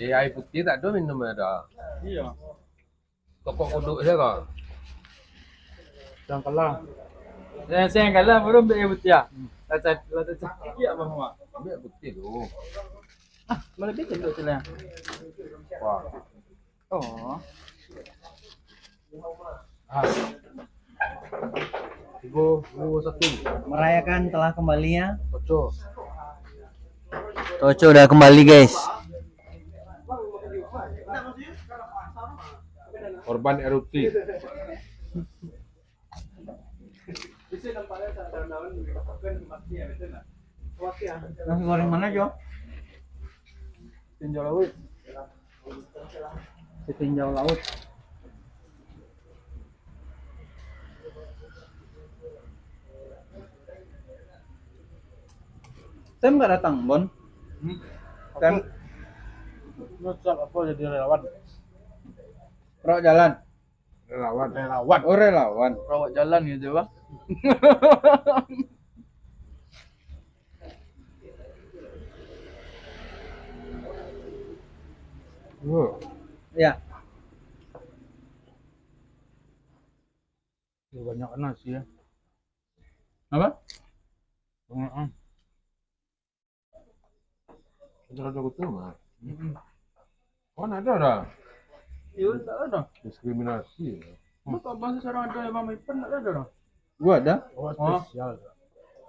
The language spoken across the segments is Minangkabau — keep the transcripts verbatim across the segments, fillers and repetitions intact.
Eh, air putih tak ada minum ada. Iya. Tokok kuduk saja kau. Yang kalah. Yang, yang kalah baru ambil air putih ah. Lah cak, lah cak. Iya, Bang Mak. Ambil air putih tu. Ah, malah dia kena tu lah. Wah. Oh. Ah. Tiga, dua, satu. Merayakan telah kembalinya Toco. Toco udah kembali, guys. Korban erupsi. Nasi goreng mana, Jo? Tinjau laut. Setinjau laut. Tem nggak datang, Bon? Hmm? Tem. Lu siap apa jadi relawan? Rawat jalan. Relawan. Relawan. Oh, relawan. Rawat jalan gitu, Bang. Oh. Ya. Ya, banyak nasi ya. Apa? Banyak ah. Ada-ada betul mah. Mm-mm. Oh, ada dah. Iya, tak ada. Diskriminasi. Lu tak bahasa seorang ada yang Mama Ipan tak ada dah. Gua ada. Oh, spesial.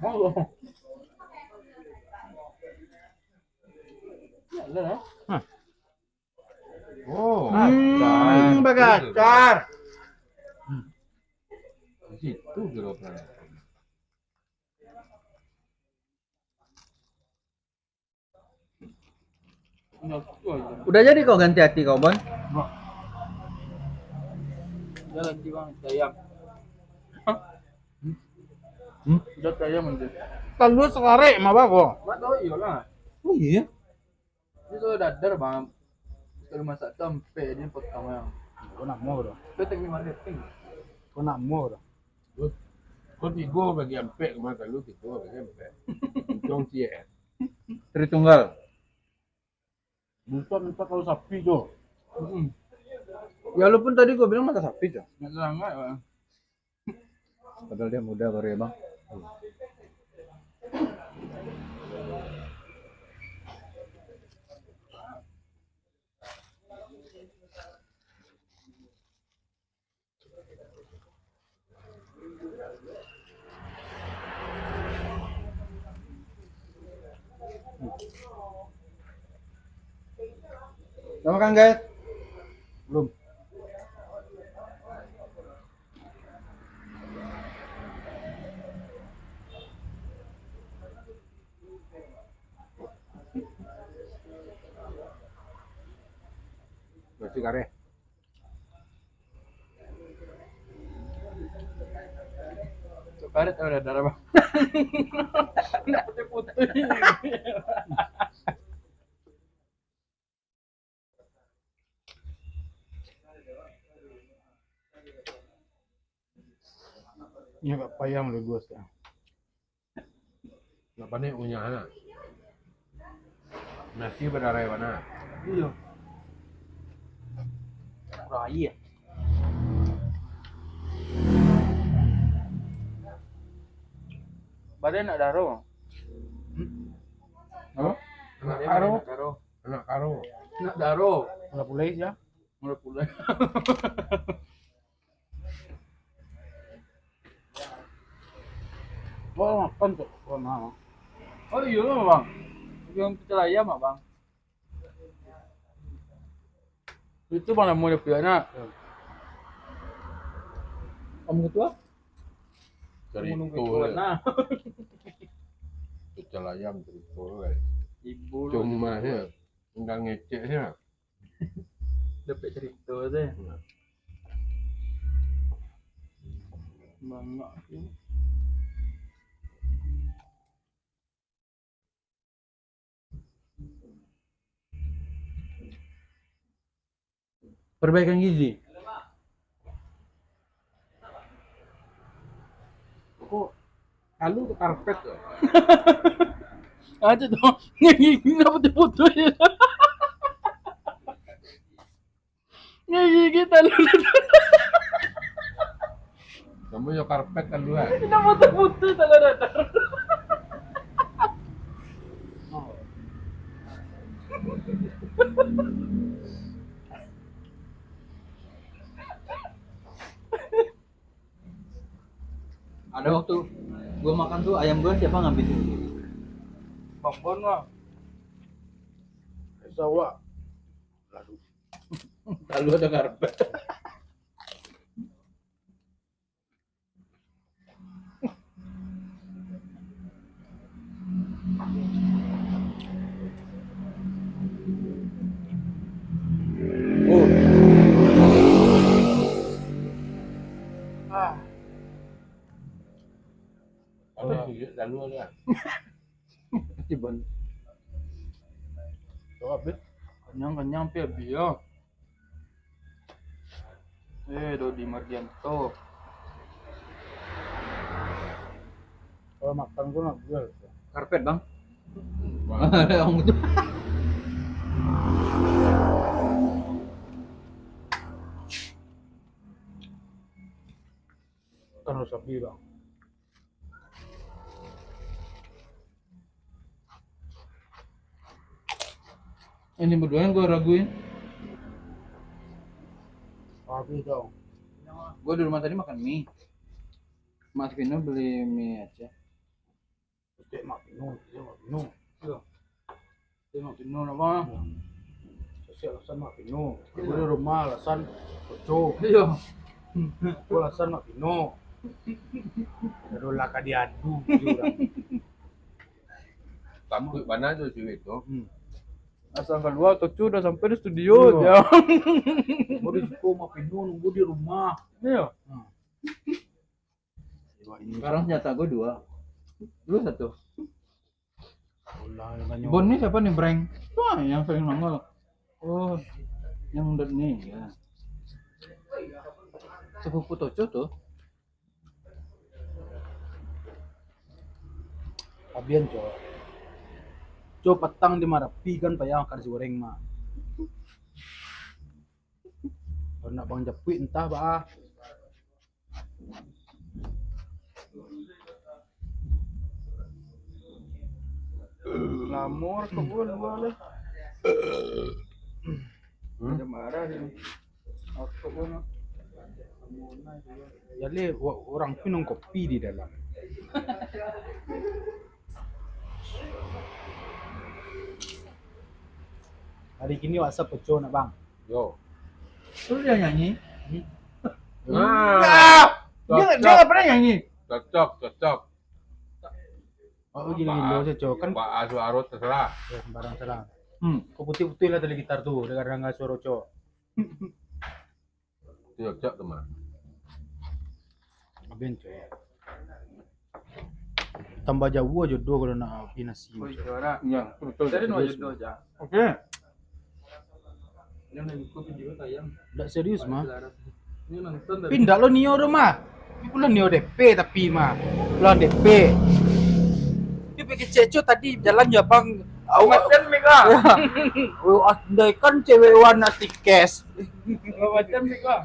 Oh. Ya, ada dah. Hah. Oh, hmm, bagacor. Hmm. Di situ kira pernah. Udah jadi kau ganti hati kau, Bon? Udah ganti, Bang, ayam. Hmm? Udah ayam nanti. Kalau sekarek mah bagus. Mak tahu iyalah. Oh iya. Ini tu dadar, Bang. Sekali masak tu ampek je potong yang. Kau namo tu? Tu teknik marketing. Kau namo tu? Kau tigo bagi ampek, kau makan lu tigo bagi ampek. Untung ciek. Tritunggal. Bisa minta kalau sapi tu. Mm-mm. Ya, walaupun tadi gua bilang mata sapi tu. Nak sangat, Bang. Padahal dia muda baru ya, Bang. Udah makan, guys? Belum. Nasi kareh. Cok karet ada darah, Bang. Nak putih-putih. Ini agak payah menurut gua sekarang. Nak panek punya anak. Nasi badarai bana. Iyo. Kurang aia. Badan nak daro. Hmm? Apa? Anak karo. Anak karo. Anak daro. Mula pulai ya. Mula pulai. Oh, makan tu. Oh, nah. Oh, iyo lah, Bang. Yang pecel ayam, Bang. Itu Bang namo dia punya nak. Om ketua? Cerita. Nah. Pecel ayam cerita, guys. Ibu lu. Cuma ya, tinggal ngecek ya. Dapek cerita tu. Nah. Banyak tu. Perbaikan gizi. Kok kalu ke karpet tu? Ada tu. Ini apa tu foto je? Gigi talu. Kamu yo karpet kan dua. Kita putus-putus talu dadar. Ada waktu gua makan tu, ayam gua siapa ngambil tu? Bang Bon lah. Sawak. Lalu ada karpet. Oh. Ah. Apa sih, lalu ada? Iban. Tuh, habis. Kenyang-kenyang, pi habis, yo. Eh, Dodi Mardianto. Kalau makan tu nak jual. Karpet, Bang. Wah. Yang itu. Kan harus habis, Bang. Ini berdua yang gua raguin. Habis dong. Gua di rumah tadi makan mie. Mas Pino beli mie aja. Cek Mak Pino, cek Mak Pino. Iya. Cek Mak Pino nama? Iya. Sosial alasan Mak Pino. Iya. Gua di rumah alasan Oco. Iya. Gua alasan Mak Pino. Aduh lah ka diadu gitu urang. Takut bana tu cewek tu. Hmm. Asal kalua, Toco udah sampai di studio aja. Nunggu di siko, Mak Pino nunggu di rumah. Iya. Hmm. Sekarang senjata gue dua. Lu satu. Bon ni siapa nih, Breng? Wah, yang sering nongol. Oh, yang udah nih, ya. Sepupu Toco tuh. Abian, Cok. Cok, petang di Marapi kan payah makan nasi goreng, Mak. Kalau nak Bang Japuik entah, bah. Lamor ke bulan dua lah. Hmm? Ada marah dia. Aku pun. Jadi, wa-, orang minum kopi di dalam. Hari kini WhatsApp Oco nak, Bang. Yo. Terus dia nyanyi. Hmm. Nah. Ah! Dia, dia Cocok. Nggak pernah nyanyi. Cocok, cocok. Oh, gila-gila Apa? Sajo kan. Ba-, suaro terserah. Ya, sembarang salah. Hmm. Kau putih-putih lah tali gitar tu, dengar-dengar suaro Oco. Cocok tu mah. Aben, Cok. Tambah jauh aja doh kalau nak pinasi. Oh, Cok. Iya, betul. Jadi no jodoh aja. Oke. Yang ikut video tayang. Ndak serius, mah. Ini nonton dari Pindah lo Nio tu, mah. Ini pulang Nio D P tapi, mah. Pulang D P. Dia pergi cecok tadi jalan ya, Bang. Awak Matian mik ah. Oh, andaikan cewek wan nak stikes. Matian mik ah.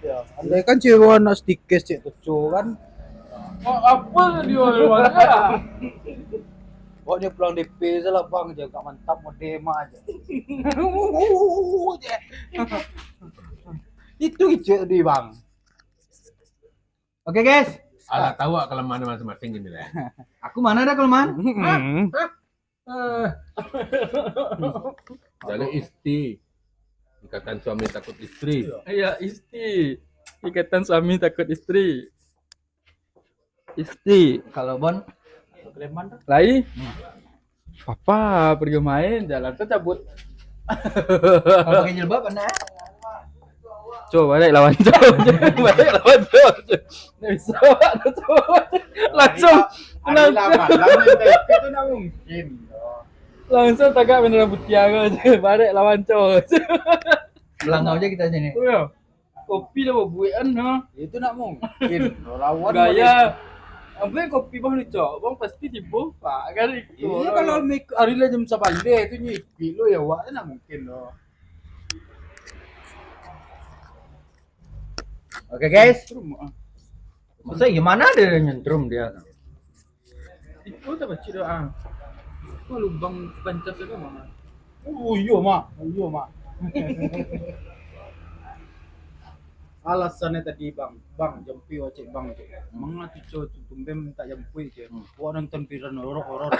Ya, andaikan cewek wan nak stikes cek Toco kan. Oh, apa dia orang ya? Pokoknya pulang D P salah, Bang, jaga mantap mode mah aja. Itu cek di, Bang. Oke, guys. Alah tahu ah kelemahan masing-masing gini lah. Aku mana ada kelemahan? Hmm. Hah? Eh. Jadi isti. Ikatan suami takut istri. Iya, isti. Ikatan suami takut istri. Isti. Kalau Bon? Lai? Hmm. Papa pergi main, jalan tu cabut. Kalau pakai jilbab, anak? Cok, balik lawan Cok. Balik lawan Cok. Nggak bisa, Cok. Langsung. Hari, hari lah malam yang baik itu nggak mungkin. Langsung tagak bendera putih aku. Balik lawan Cok. Belangau aja kita sini. Iya. Kopi lah babuekan, ha. Itu nggak mungkin. Lawan gaya. Ambil kopi bang ni, Cok. Bang pasti tibo, Pak. Kan itu. Iya, kalau mik-, hari lah jam sabaleh tu nyipi lo ya, awak tu nggak mungkin lo. Oke, guys. Masa gimana ada nyentrum dia? Itu tak baca doa. Itu lubang pancas itu mana? Oh iyo, Mak. Oh iyo, Mak. Alasannyo tadi, Bang. Bang, jampui awak cek, Bang, cek. Manga tu, Co, tu tumben tak jampui, cek. Awak nonton film horor-horor.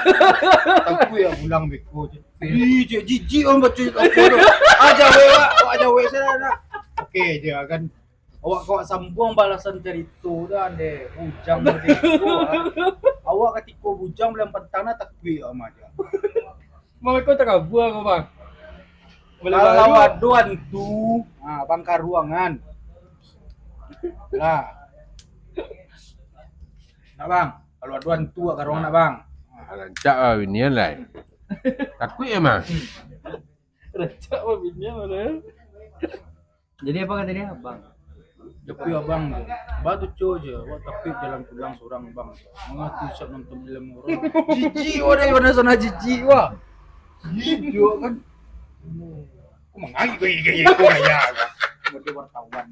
Takuik yo pulang beko, cek. Ih, cek, jijik urang baco apo tu. Aja wek, Wak. Awak aja wek, salah nak. Oke je kan. Awak kok sambuang balasan carito dah, deh. Bujang tadi. Awak katiko bujang bulan patang nah takuik awak mah aja. Bang, kau takabua kau, Bang. Kalau ado hantu, ha, Bang, ka ruangan. Lah. Nak, Bang, kalau ado hantu kat ka ruangan nak, Bang. Rancak lah binian lah. Takuik emang. Rancak lah binian lah. Jadi apa kata dia, Bang? Japuik abang tu. Batu co je, awak tapi jalan pulang sorang, Bang. Manga tu siap nonton film horor. Jijik wah, dari mana sana jijik wah. Jijik kan. Aku mangari kau gaya kau gaya. Mode wartawan.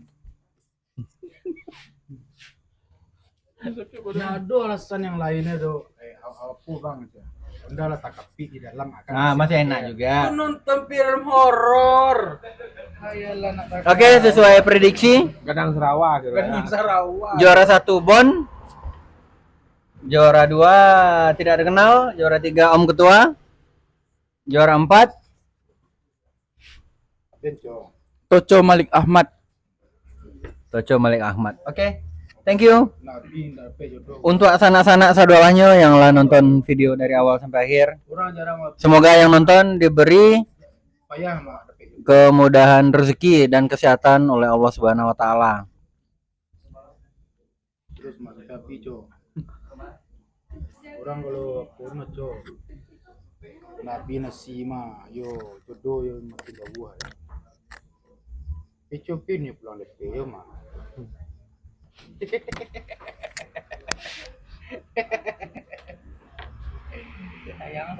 Ndak ado alasan yang lainnyo tu. Eh, a-, apo, Bang, aja. Honda lah takapik di dalam akan. Ah, masih enak juga. Nonton film horor. Ayolah, nak. Oke, sesuai prediksi. Gadang Sarawa, gitu. Gadang Sarawa. Juara satu Bon. Juara dua tidak dikenal. Juara tiga Om Ketua. Juara empat Toco Malik Ahmad. Toco Malik Ahmad. Oke. Thank you. Untuk sanak-sanak sadolahnyo yang lah nonton video dari awal sampai akhir. Semoga yang nonton diberi kemudahan rezeki dan kesehatan oleh Allah Subhanahu wa Ta'ala. Terus mah, tapi, Cok. Urang kalau corona, Cok. Nabi nasi mah, yo, jodoh yo makin jauah. Icopin yo pulang dapek yo mah.